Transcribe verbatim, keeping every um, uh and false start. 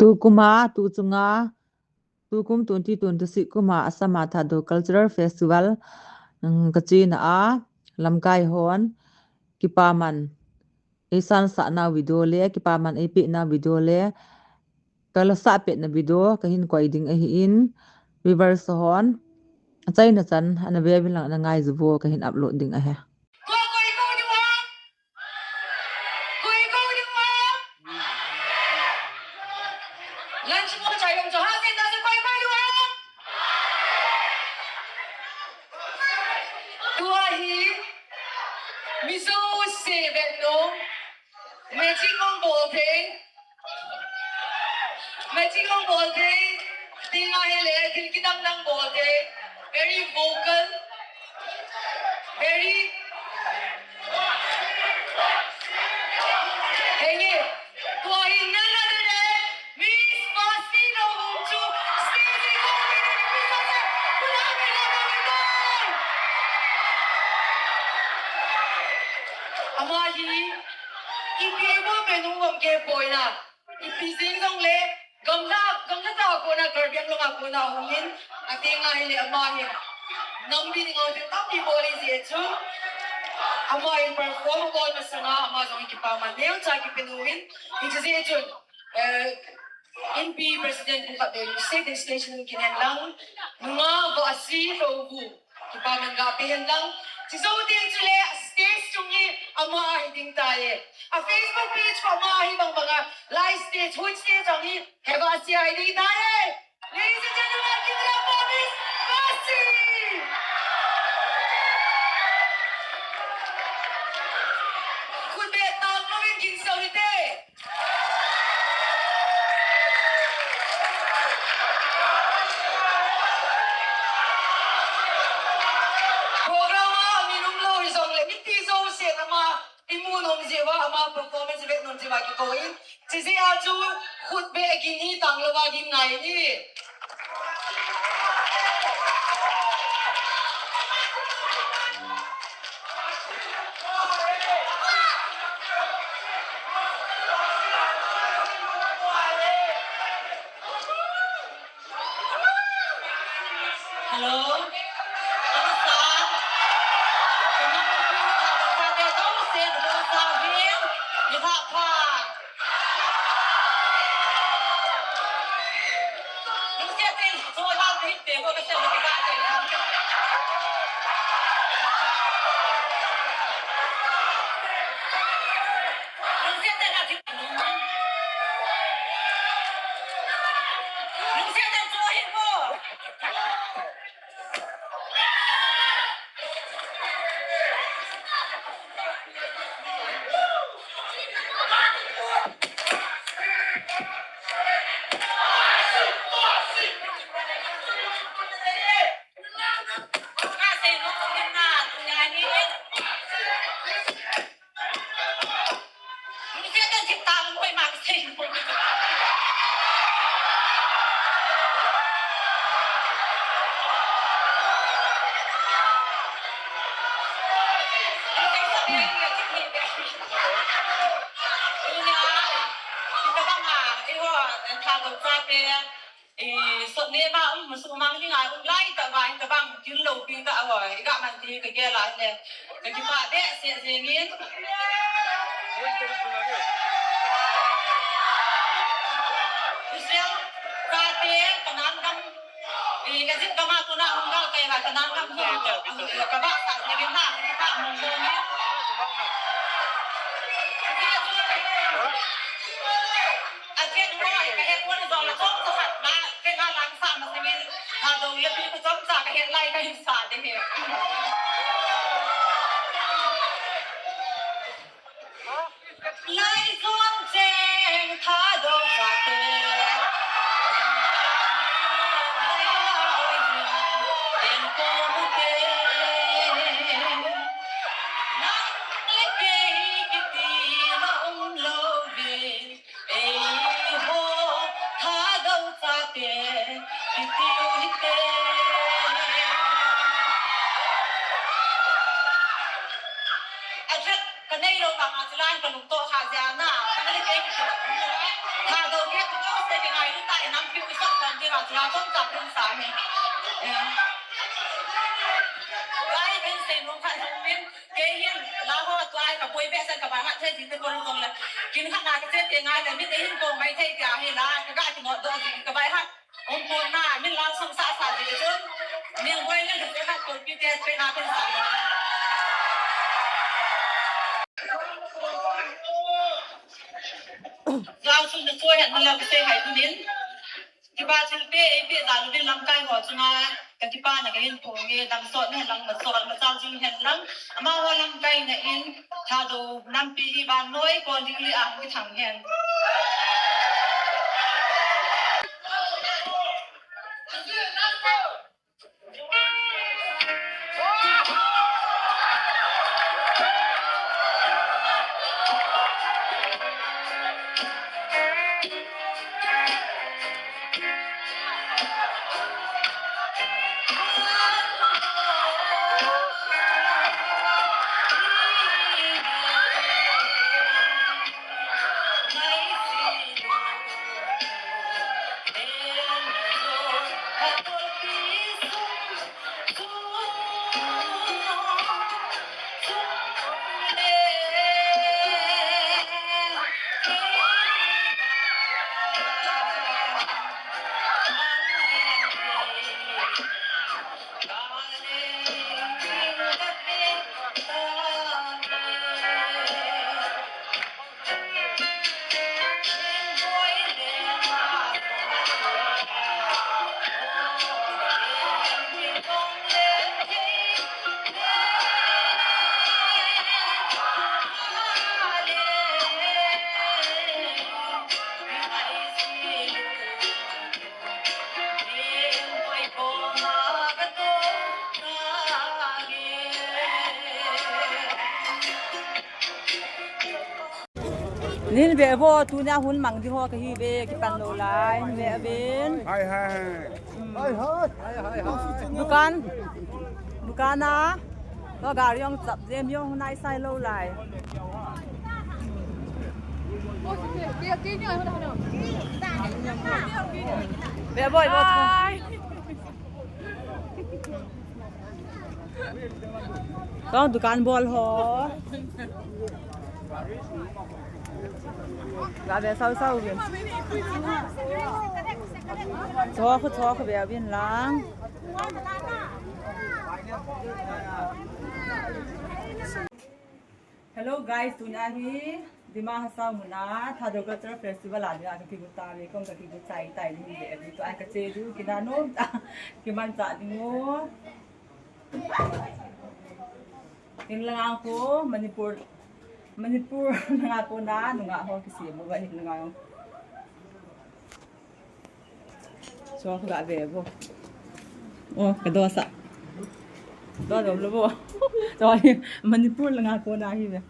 Tukuma, tuchunga, tukum twenty twenty-six kuma Assam a Thadou Cultural Festival, um, kachena a, lamkai hon, kipaman, eisansahna video le, kipaman eipehna video le, kalasah petna video, kahin koi ding ahin, viewers hon, achaina chan, ana ve uvin lang ana ngai jiuvo, kahin upload ding ahi. Koi, koi, koi, koi. Koi, koi, koi. Lunch mo chai long cho ha sen da se koi, koi, koi. Tua hi, mi jouse vet nom. Matching hung bol thei. Matching hung bol thei. Tina hile, thil kidang dang bol thei. Very vocal. Very. Henge. Tua hi none other than Miss Masi Nohum chu stage a kong min in pisa se. Pula me la me la. Ama hi, ipi mo pe nung vang ke poi na. Ipi jing jong le, gamla, gamla ta kona Karbi Anglong a kona hungin, atenga hile ama hin. Nampi ding a thil tampi bol ahi jeh chun. Ama hin perform abol masanga, ama jong kipaman neocha kipe nom in. Hiche jeh chun, eh, Inpi President pu khat beh lungset in station kinen lang. Nunga Vahsi Louvu. Kipaman gapeh hen lang. Chujou teng chule stage chung hi ama ahi ding tai. A Facebook page pa ama ahi bang banga live stage, hun stage jong hi He Vahsi ahi ding tai. Ladies and gentlemen, give it up for Miss Vahsi. Khut beh tang louvin ginsou hite. Program a min umlou hijongle, mipi jousen ama imu nom jeh uva, ama performance ivet nom jeh uva kikou in. Chujeh a chu khut beh gin hi tang louva gin ngai in. Hello. Hello, sir. Hello, sir. Hello, sir. Hello, sir. Sotneh ma um, sumang dinga um lai tah uva, hitobang gilou pi tah uva, iga man ti kagel a le, kakipah behseh jengin. Israel chate, Canaan gam, eh, Egypt gam a kona hung gal kai uva, Canaan gam hi, eh, kabahsah jengin na, kakipah mong jengin. Achen ngoi, kahet ngoi jong le chomcha khat ma, kei nga lang sa masangin, Thadou le pi ka chomcha kahet lai kahin sa ding ahi. Lai jong cheng Thadou chate. Nang le kei kiti na um louvin. Eiho Thadou chate, kiti u hite. Nga kong ka kong sa hi. Eh. Lai kan sei nung khat hung min. Kei hin la ho tua ka poi be san ka ba ha the jing te kon kong le. Kin khat na ka che te ngai le min te hin kong mai thei tia hi la ka ga ki mo do jing ka bai ha. Ong kon na min la song sa sa jing chun. Min boi le le ha ko pi te pe na pen sa. Jao sun de choi han la ka sei hai tu min. Kipa thilpeh eipeh jal uvin lamkai ho chunga ka kipana kahin phong e, damsotna hen lang, masot, machal jing hen lang, amaho lamkaina in Thadou nampi hi vannoi kon ding li a kithang hen. Nin ve vo, tunia hun mang di ho kahi ve, kipan lou lai, ve ven. Hai, hai, hai. Dukan, dukan a, to gari jong chap jem jong nai sai lou lai. Ve vo, ve vo. Hai. Tong dukan bol ho. Ga ve sao sao vin. Cho khu cho khu ve vin lang. Hello guys, tunia hi Dima Hasao muna Thadou Cultural Festival a dinga kakigot tauve, kong kakigot chai tai ni ve, tua kache diu kina nom ta, kimanchah diu. Hin langa ko Manipur, Manipur langa kona nungah ho kisem uva hin langa. Cho khu ga ve vo. Oh, ka dosa. Do dom lou vo. Cho hi Manipur langa kona hi ve.